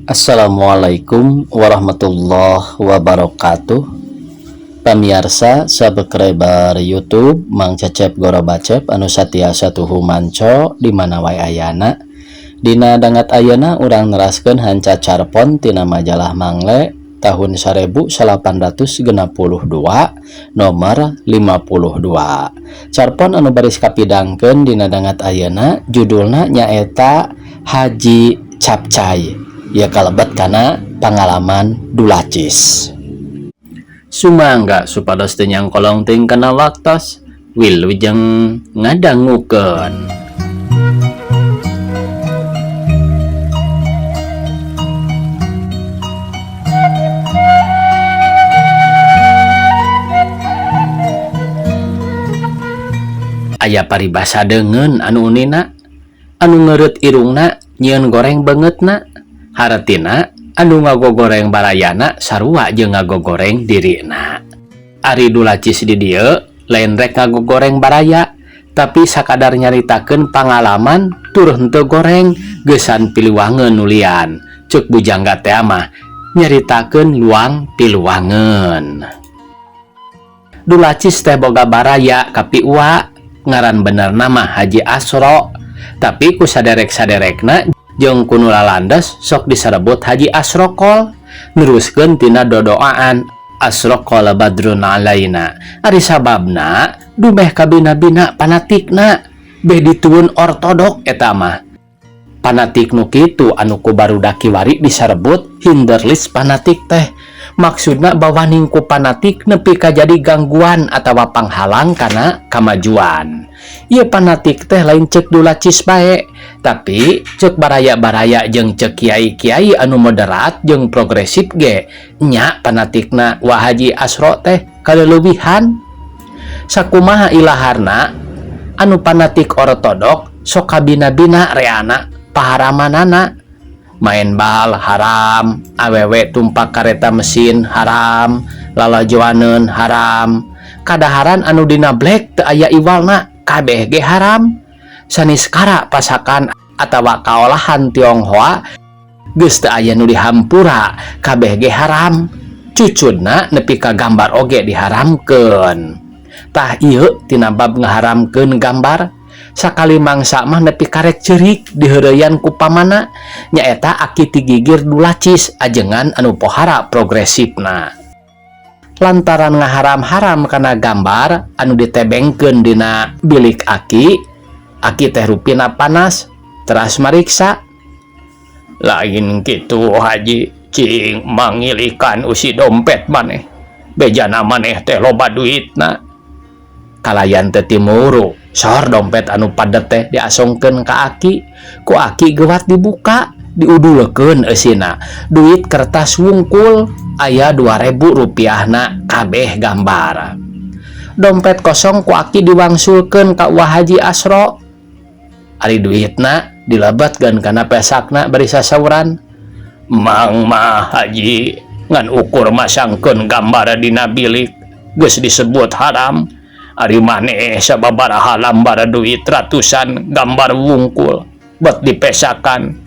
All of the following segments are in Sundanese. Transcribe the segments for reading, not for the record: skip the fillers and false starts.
Assalamualaikum warahmatullahi wabarakatuh. Pamiarsa subscriber YouTube Mang Cecep Gorobacep anu satiasa tuhu manco di mana wae ayana. Dina dangat ayeuna urang neraskeun hanca carpon tina majalah Mangle tahun 1862 nomor 52. Carpon anu baris kapidangkeun dina dangat ayeuna judulna nyaeta Haji Capcay. Ya kalebet kana pangalaman Dulacis. Sumangga supados teu nyangkolong teuing kana waktos wilujeng ngadangukeun. Aya paribasa deungeun anu unina anu ngeureut irungna nyieun goreng beungeutna hartina anu ngagogoreng barayana sarua jeung ngagogoreng dirina. Ari Dulacis di dieu lain rek ngagogoreng baraya tapi sakadar nyaritakeun pangalaman tur henteu goreng geusan piliwangeun nulian. Ceuk bujangga teh mah nyaritakeun luang piluwangeun. Dulacis teh boga baraya kapi ua ngaran benerna mah Haji Asro tapi ku saderek-saderekna jeung ku nu lalandes sok diserebut Haji Asrokol neruskeun tina dodoaan Asrokol badrun alaina. Ari sababna dumeh kabina-bina panatikna beh dituun ortodok eta mah. Panatik nu kitu anu ku barudak kiwari diserebut hinderlis panatik teh. Maksudna bawaning ku panatik nepi ka jadi gangguan atawa panghalang kana kamajuan. Ieu panatik teh lain ceuk Dulacis bae, tapi ceuk baraya-baraya jeung ceuk kiai-kiai anu moderat jeung progresif ge nya panatikna Wa Haji Asro teh kaleuwihan. Sakumaha ilaharna anu panatik ortodok sok kabina-bina reana paharamanana. Main bal haram, awewe tumpak kareta mesin haram, lalajoaneun haram, kadaharan anu dina blek teu aya iwalna kabeh ge haram. Saniskara pasakan atawa kaolahan Tionghoa geus teu aya nu dihampura kabeh ge haram. Cucudna nepi ka gambar oge diharamkeun. Tah ieu tina bab ngaharamkeun gambar sakali mangsa mah nepi karek ceurik diheureyan ku pamana nyaeta aki ti gigir Dulacis ajengan anu pohara progresifna. Lantaran ngaharam-haram kana gambar anu ditebengkeun dina bilik aki, aki teh rupina panas teras mariksa. Lain kitu Haji, cing mangilikan usi dompet maneh. Bejana maneh teh loba duitna. Kalayan teh timuru, sor dompet anu padet teh diasongkeun ka aki, ku aki gewat dibuka, diudulekeun eusina. Duit kertas wungkul aya 2000 rupiahna kabeh gambar. Dompet kosong ku aki diwangsulkeun ka Wa Haji Asro. Ari duitna dilebatkeun kana pesakna bari sasauran. Mang mah Haji ngan ukur masangkeun gambar dina bilik geus disebut haram. Ari maneh sababaraha lambar duit ratusan gambar wungkul bet dipesakan.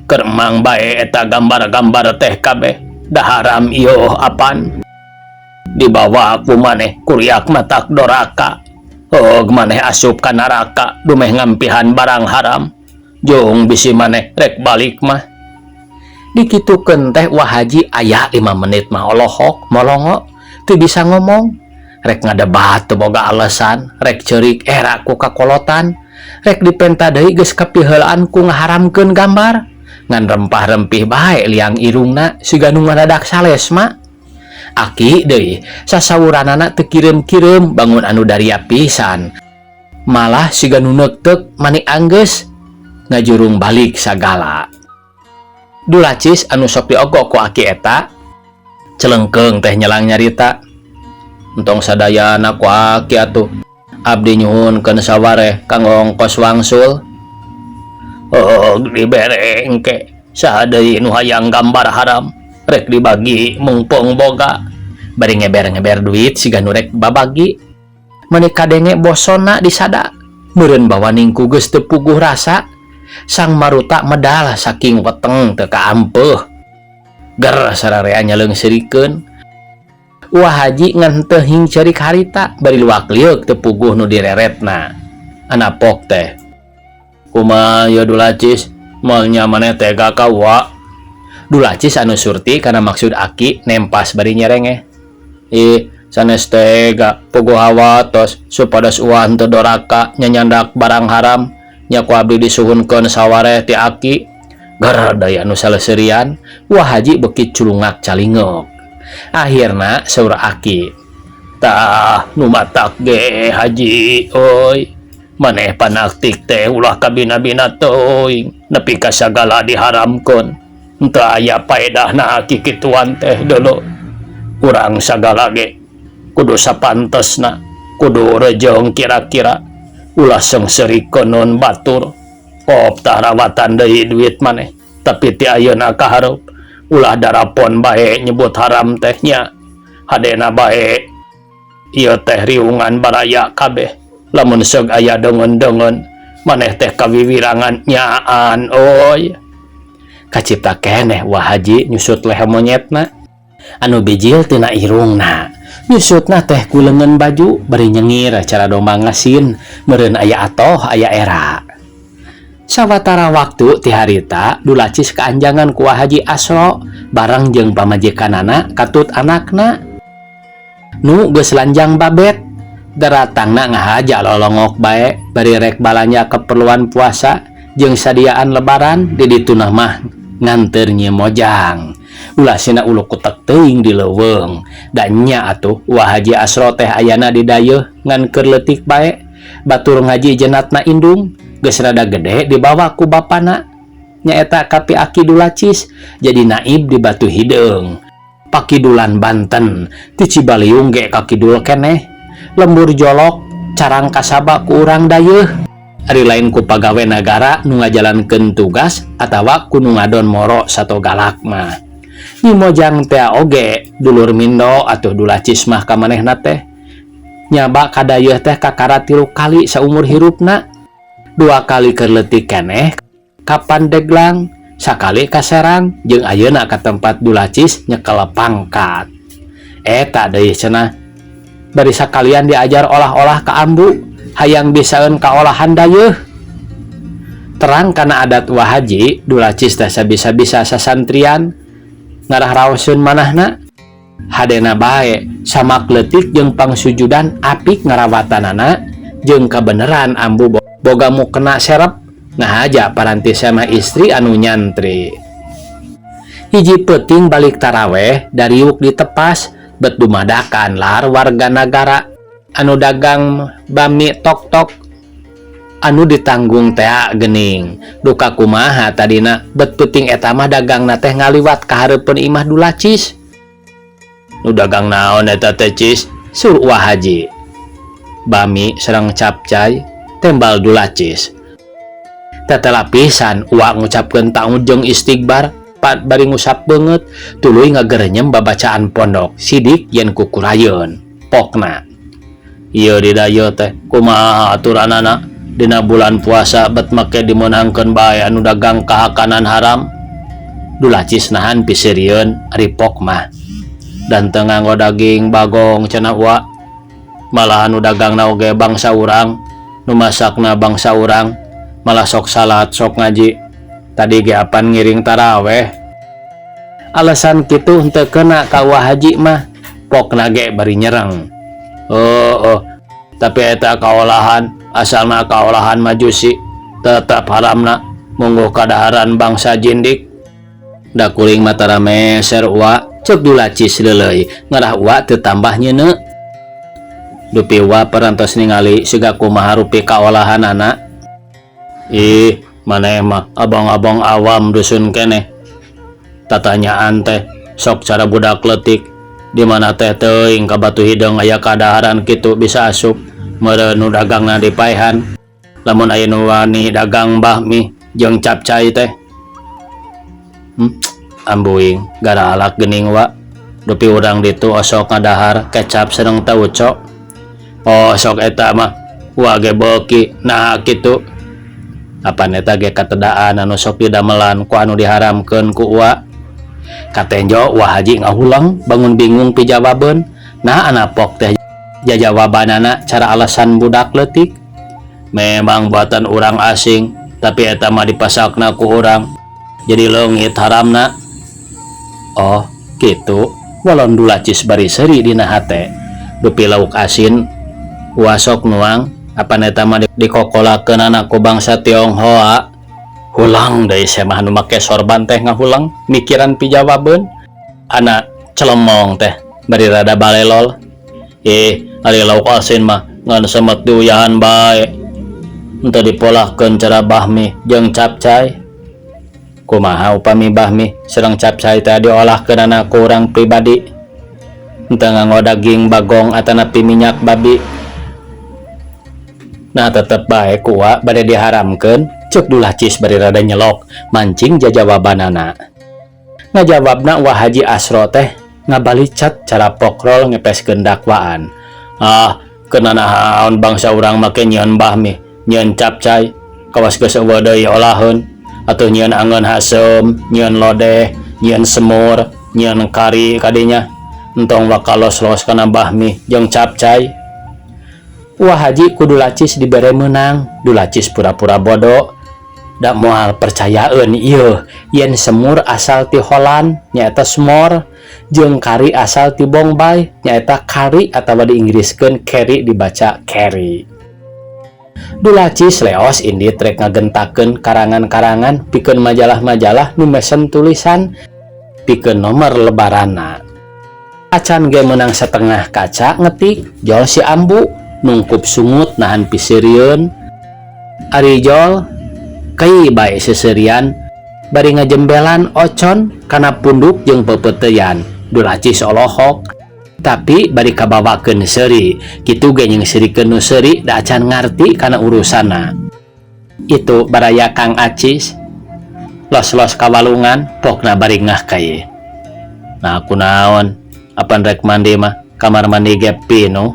Keur mang bae eta gambar-gambar teh kabeh da haram ieu apan. Dibawa ku maneh kuriak matak doraka. Hog maneh asup ka neraka dumeh ngampihan barang haram. Jung bisi maneh rek balik mah. Dikitukeun teh Wa Haji aya 5 menit mah olohok molongo teu bisa ngomong. Rek ngadebat teu boga alasan, rek ceurik era ku kakolotan, rek dipenta deui geus kapiheulaan ku ngaharamkeun gambar. Ngan rempah-rempih bae liang irungna siga nu ngadadak salesma. Aki deui sasawuranana teu kireum-kireum bangun anu daria pisan. Malah siga nu neukteuk mani anggeus ngajurung balik sagala. Dulacis anu sok diogok ku aki eta celengkeung teh nyelang nyarita. Entong sadayana ku aki atuh. Abdi nyuhunkeun sawareh kanggo ongkos wangsul. Oh, dibere engke saha deui nu hayang gambar haram rek dibagi mungpung boga. Bari ngeber-ngeber duit siga nu rek babagi. Meni kadenge bosona disada. Meureun bawaning ku geus teu puguh rasa. Sang maruta medal saking weteng teu kaampeuh. Ger sararea nyaleungseurikeun. Wa Haji ngan teu hingcerik harita bari luak lieuk teu puguh nu direretna. Anapok teh. Kumaha ya Dulacis, moal nya maneh tega ka Wa. Dulacis anu surti kana maksud aki nempas bari nyerengeh. Ih, sanes tega, puguh hawatos supados uwa henteu doraka nyanyandak barang haram nya ku abdi disuhunkeun sawareh ti aki. Ger deui anu saleseurian, Wa Haji beuki culungak calingek. Akhirna saur aki, Tah nu matak ge Haji euy, maneh panaktik teh ulah kabina-bina teuing nepi ka sagala diharamkeun. Henteu aya paedahna kikituan teh deuleu. Urang sagala ge kudu sapantesna, kudu rejeung kira-kira ulah seungseurikeun batur. Pop tah rawatan deui duit maneh, tapi ti ayeuna ka hareup ulah darapon bae nyebut haram teh nya. Hadena bae ieu teh riungan baraya kabeh. Lamun seug aya deungeun-deungeun maneh teh kawiwirangan nyaan euy. Kacipta keneh Wa Haji nyusut lehe monyetna anu bijil tina irungna. Nyusutna teh ku leungeun baju bari nyengir cara domba ngasin meureun aya atoh aya era. Sawatara waktu ti harita Dulacis kaanjangan ku Wa Haji Asro bareng jeung pamajikanana katut anakna nu geus lanjang babet. Daratangna ngahaja lolongok bae bari rek balanja keperluan puasa jeung sadiaan lebaran di dituna mah nganteur Nyi Mojang. Ulah sina ulu kutek teuing di leuweung. Da nya atuh Wa Haji Asro teh ayana di dayeuh ngan keur leutik bae. Batur ngaji jenatna indung geus rada gede dibawa ku bapana nyaeta ka pi aki Dulacis jadi naib di Batu Hideung. Pakidulan Banten ti Cibaliung ge ka kidul keneh. Lembur jolok carang kasaba ku urang dayeuh. Ari lain ku pagawe nagara nu ngajalankeun tugas atawa ku nu ngadon moro sato galak mah. Nyi Mojang teh oge dulur mindo atuh Dulacis mah ka manehna teh. Nyaba ka dayeuh teh kakara 3 kali saumur hirupna. 2 kali keur leutik keneh ka Pandeglang, sakali ka Serang jeung ayeuna ka tempat Dulacis nyekel pangkat. Eta deui cenah. Bari sakalian diajar olah-olah ka ambu, hayang bisaeun kaolahan dayeuh. Terang kana adat Wa Haji, Dulacis teh sabisa-bisa sasantrian ngarah raoseun manahna. Hadena bae samak leutik jeung pangsujudan apik ngarawatanana jeung kabeneran ambu boga mukena serep ngahaja paranti sama istri anu nyantri. Hiji peuting balik taraweh dariuk ditepas bet dumadakan lar warga nagara anu dagang bami tok-tok anu ditanggung tea gening. Duka kumaha tadina bet peuting eta mah dagangna teh ngaliwat ka hareupeun imah Dulacis. Nu dagang naon eta teh Cis? Sur Wa Haji. Bami sareng capcay tembal Dulacis. Tetela pisan Wa ngucapkeun taud jeung istighbar pat bari ngusap beungeut tuluy ngagerenyem babacaan pondok sidik yen kukurayeun. Pokna ieu di dayeuh teh kumaha aturanana dina bulan puasa bet make dimeunangkeun bae anu dagang kahakanan haram. Dulacis nahan piseurieun ari pok mah. Dan teu nganggo daging bagong cenah Wa. Malah anu dagangna oge bangsa urang, nu masakna bangsa urang, malah sok salat sok ngaji. Tadi ge apan ngiring taraweh. Alasan kitu henteu kena ka Wa Haji mah, pokna ge bari nyereng. Oh, tapi eta kaolahan, asalna kaolahan majusi, tetap haramna mungguh kadaharan bangsa jindik. Da kuring mah tara meser Wa, cek Dulacis leuleuy, ngarah Wa teu tambah nyeuneu. Dupi Wa parantos ningali siga kumaha rupi kaolahanana. Ih, maneh mah abang-abang awam dusun keneh. Tatanyaan teh sok cara budak leutik di mana teh teuing ka Batu Hideung aya kadaharan kitu bisa asup meureun nu dagangna dipaehan. Lamun aya nu wani dagang bakmi jeung capcay teh. Ambuing gara alak geuning Wa. Dupi urang ditu osok ngadahar kecap sareng tauco. Oh sok eta mah Wa ge beuki nah kitu. Apan eta ge katedaan anu sok didamelan ku anu diharamkeun ku Uwa. Katenjo Wa Haji ngahuleng bangun bingung pijawabeun. Nah anapok teh jajawabanana cara alasan budak leutik. Memang buatan urang asing, tapi eta mah dipasakna ku urang. Jadi leungit haramna. Oh, gitu. Walon Dulacis bari seuri dina hate. Dupi lauk asin Uwa sok nuang, apan eta mah dikokolakeunana ku bangsa Tionghoa. Hulang deui semah nu make sorban teh ngahuleng mikiran pijawabeun. Ana celemong teh bari rada balelol. Eh, ari lauk asin mah ngan semet diuyahan bae. Henteu dipolahkeun cara bahmi jeung capcay. Kumaha upami bahmi sareng capcay teh diolahkeunana ku urang pribadi. Henteu nganggo daging bagong atanapi minyak babi. Nah tetep bae ku Uwa bade diharamkeun, ceuk Dulacis bari rada nyelok mancing jajawabanana. Ngajawabna Wa Haji Asro teh ngabalicat cara pokrol ngepeskeun dakwaan. Ah, keuna naon bangsa urang make nyieun bahmi, nyieun capcay, kawas geus eueuh deui olaheun, atuh nyieun angeun haseum, nyieun lodeh, nyieun semur, nyieun kari kadinya. Entong waka los-los kana bahmi jeung capcay. Wa Haji ku Dulacis dibere meunang, Dulacis pura-pura bodoh. Da moal percayaeun ieu yen semur asal ti Holland nyaeta smor, jeung kari asal ti Bombay nyaeta kari atawa diinggriskeun carry dibaca carry. Dulacis leos indit rek ngagentakeun karangan-karangan pikeun majalah-majalah nu mesen tulisan pikeun nomor lebaranna. Acan ge meunang setengah kaca ngetik jol si Ambu nungkup sungut nahan piseurieun. Ari jol kai bae seserian bari ngajembelan ocon kana punduk jeung pepeuteyan. Dulacis olohok tapi bari kabawakeun seuri kitu ge jeung seurikeun nu seuri da acan ngarti kana urusanna. Itu baraya Kang Acis los-los kawalungan pokna bari ngah kaye. Nah kunaon apan rek mandi mah kamar mandi ge pinuh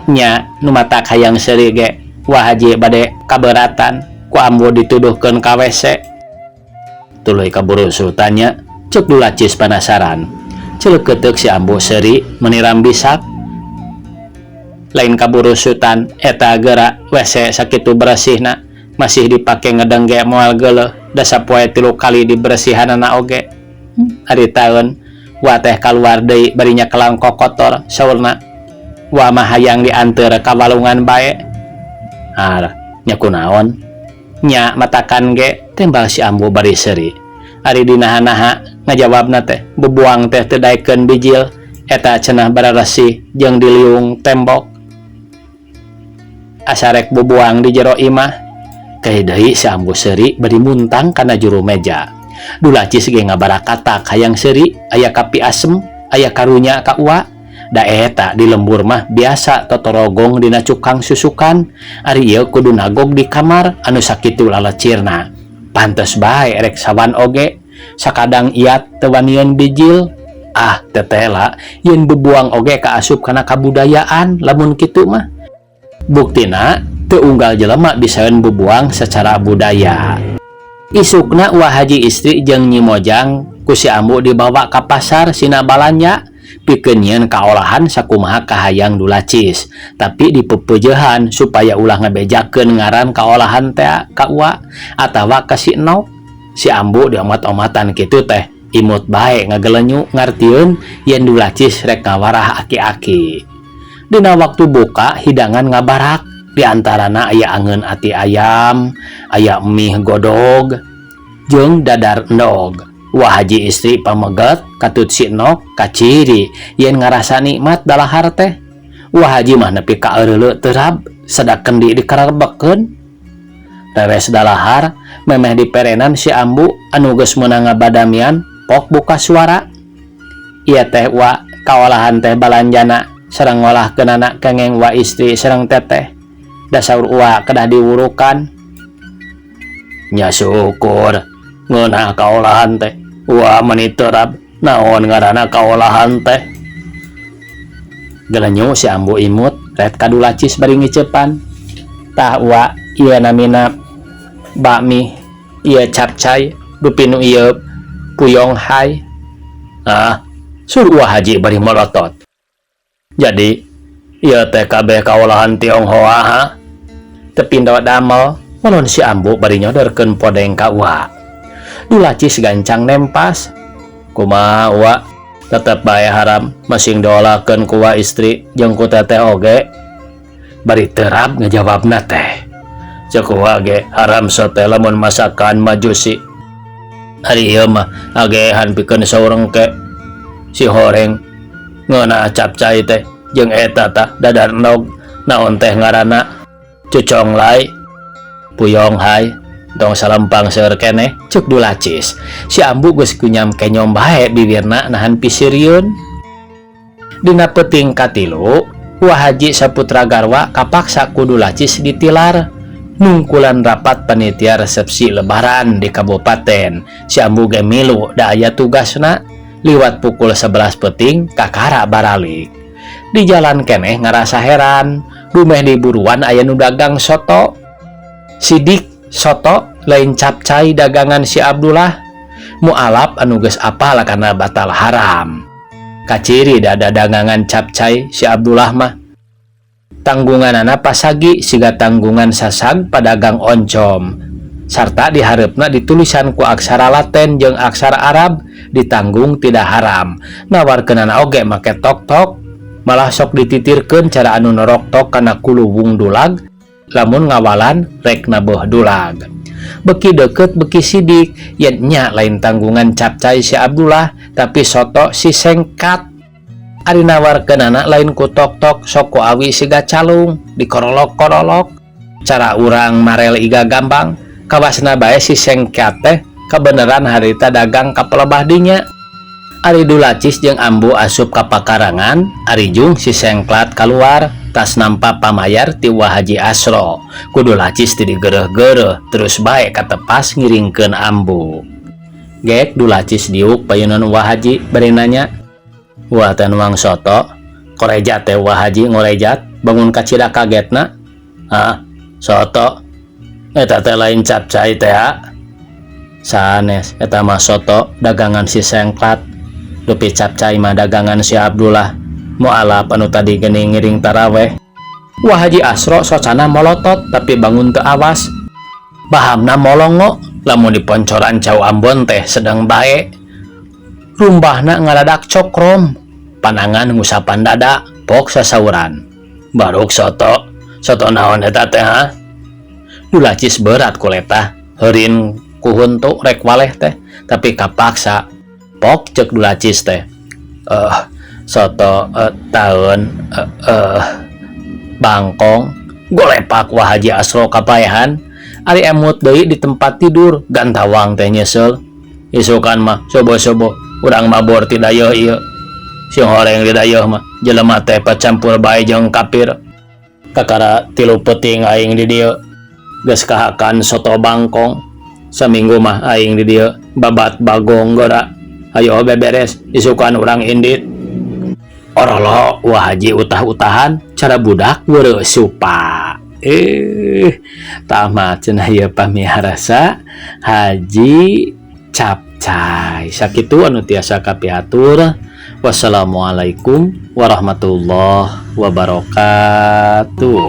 nya nu matak hayang seuri ge Wa Haji bade kaberatan ku Ambu dituduhkeun ka WC. Tuluy kaburu sultannya ceuk Dulacis panasaran. Celeketeuk si Ambu seuri meniram bisak. Lain kaburu sultan eta geura WC sakitu beresihna masih dipake ngedeng ge moal geuleuh da sapoe 3 kali diberesihanana oge. Ari taeun Wa teh kaluar deui bari nyakelang kokotor saurna. Wa mah hayang dianteur ka walungan bae. Ar nya kunaon nya matakan ge tembal si Ambu bari seuri. Ari dinaha-naha ngajawabna teh bebuang teh teu daekeun bijil eta cenah bararesi jeung diliung tembok. Asa rek bubuang di jero imah. Kae deui si Ambu seuri bari muntang kana juru meja. Dulacis ge ngabarakatak hayang seuri aya kapi asem aya karunya ka Uwa. Da eta di lembur mah biasa totorogong dina cukang susukan. Ari ieu kudu nagog di kamar anu sakitu lalecirna. Pantes bae erek sawan oge sakadang iat teu wanian bijil. Ah tetela yen bebuang oge kaasup kana kabudayaan lamun kitu mah. Buktina teu unggal jelema bisaeun bebuang secara budaya. Isukna Wa Haji istri jeung Nyi Mojang ku si Ambu dibawa ka pasar sina balanja pikeun nyieun kaolahan sakumaha kahayang Dulacis, tapi dipepeujehan supaya ulah ngabejakeun ngaran kaolahan teh ka Uwa atawa ka si Enok. Si Ambu diomat-omatan kitu teh imut bae ngagelenyu ngartieun yen Dulacis rek ngawarah aki-aki. Dina waktu buka hidangan ngabarak, di antarana aya angeun ati ayam, aya mie godog, jeung dadar endog. Wa Haji istri pameget katut si Enok kaciri yen ngarasa nikmat dalahar teh. Wa Haji mah nepi ka eureuleu terab sadak kendi dikarebekeun. Reres dalahar memeh diperenan si Ambu anu geus meunang ngabadamian pok buka suara. Ieu teh Wa kaolahan teh balanjana sareng ngolahkeunana kengeng Wa istri sareng teteh. Da saur Uwa kedah diwurukan. Nya syukur ngeunah kaolahan teh. Wa meni terap naon ngaranna kaolahan teh. Gelenyu si Ambu imut ret ka Dulacis bari ngiceupan. Tah Wa ieu namina Bakmi ieu capcay dupi nu ieu puyong hai. Ah, sur Wa Haji bari molotot. Jadi ieu teh kabeh kaolahan Tionghoa ha? Teu pindo damel, molon si Ambu bari nyodorkeun podeng ka Uwa. Dulacis gancang nempas. Kumaha Uwa, tetep bae haram masing diolahkeun ku wa istri jeung ku teteh oge. Bari terap ngajawabna teh. Ceuk Uwa ge haram sote lamun masakan majusi. Ari ieu mah agehan pikeun saurengke. Si horeng ngeunah capcay teh jeung eta tah dadar endog naon teh ngaranna cucong lai puyong hai tong salempang seueur keneh ceuk Dulacis. Si Ambu geus kunyam kenyom bae bibirna nahan pisirieun. Dina peuting katilu, Wa Haji Saputra Garwa kapaksa ku Dulacis ditilar nungkulan rapat panitia resepsi lebaran di kabupaten. Si Ambu ge milu da aya tugasna. Liwat pukul 11 peuting kakara baralik. Di jalan keneh ngarasa heran, dumeh di buruan aya nu dagang soto. Sidik soto lain capcay dagangan si Abdullah. Mualaf anu geus apal kana batal haram. Kaciri da dagangan capcay si Abdullah mah. Tanggunganana pasagi siga tanggungan sasag padagang oncom. Sarta dihareupna ditulisan ku aksara Latin jeung aksara Arab ditanggung tidak haram. Nawarkeunana oge make tok-tok, malah sok dititirkeun cara anu noroktok kana kuluwung dulag lamun ngawalan rek nabeuh dulag. Beki deukeut beki sidik, yen nya lain tanggungan capcay si Abdullah tapi soto si Sengkat. Ari nawarkeunana lain ku tok-tok sok ku awi siga calung dikorolok-korolok. Cara urang marel iga gambang, kawasna bae si Sengkat teh kebeneran harita dagang ka pelebah dinya. Ari Dulacis jeung Ambu asup ka pakarangan, ari jung si Sengklat kaluar tas nampa pamayar ti Wa Haji Asro. Ku Dulacis teu digeureuh-geureuh terus bae katepas ngiringkeun Ambu. Gek Dulacis diuk payunan Wa Haji bari nanya, Wah teh nuang soto, korejat teh Wa Haji ngorejat, bangun kacida kagetna. Hah, soto, eta teh lain capcay teh ha? Sanes, eta mah soto dagangan si Sengklat. Dupi capcay mah dagangan si Abdullah. Mualaf anu tadi geuning ngiring taraweh. Wa Haji Asro socana molotot tapi bangun teu awas. Bahamna molongo lamun diponcoran cau Ambon teh sedang bae. Rumbahna ngaradak cokrom. Panangan ngusapan dada pok sasauran. Baruk soto, soto naon eta teh ha? Dulacis berat kuletah, heurin ku huntu rek waleh teh, tapi kapaksa pok ceuk Dulacis teh. Soto taun bangkong golepak Wa Haji Asro kapaehan. Ari emut deui di tempat tidur gantawang teh nyesel. Isukan mah sobo-sobo urang mabor ti dayeuh ieu. Si horeng di dayeuh mah jelema teh pacampur bae jeung kafir. Kakara 3 peuting aing di dieu geus kahakan soto bangkong. Saminggu mah aing di dieu babat bagong gora. Ayo beberes isukan urang indit. Orolo Wa Haji utah-utahan cara budak weureuh supa. Tamat cenah ieu pamiarsa Haji Capcay. Sakitu anu tiasa kapihatur. Wassalamualaikum warahmatullahi wabarakatuh.